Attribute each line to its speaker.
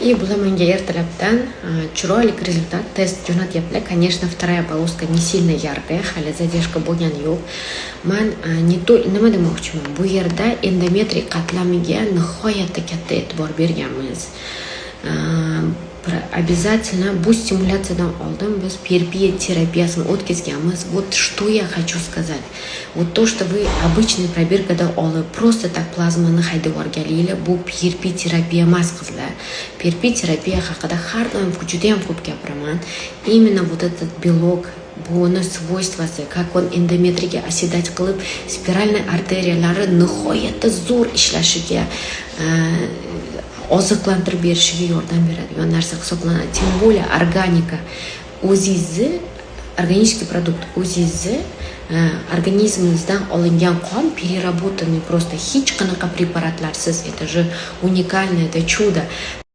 Speaker 1: И bular menga ertalabdan chiroyli результат, test jo'natyaptilar. Конечно, вторая полоска не сильно яркая, hali задержка bo'lgani yo'q. Man не то, nima demoqchiman, bu yerda endometriy qatlamiga nihoyatda katta e'tibor berganmiz. Обязательно bu stimulyatsiyadan oldin biz PRP terapiyasini o'tkazganmiz. Вот что я хочу сказать: вот то, что вы обычный пробирка da olib, просто так plazmani haydab yuborganinglar, bu PRP terapiya emas, qizlar. PRP terapiya haqida har doim judayam ko'p gapiraman. Именно вот этот белок, buni свойство si, как он endometriga оседать qilib, спиральный arteriyalari nihoyatda zo'r ishlashiga, oziqlantirib berishiga yordam beradigan narsa hisoblanadi. Тем более органика, o'zingizni органический продукт, o'zingizni organizmingizdan olingan qon, переработанный, просто hech qanaqa preparatlarsiz. Это же уникально, это чудо.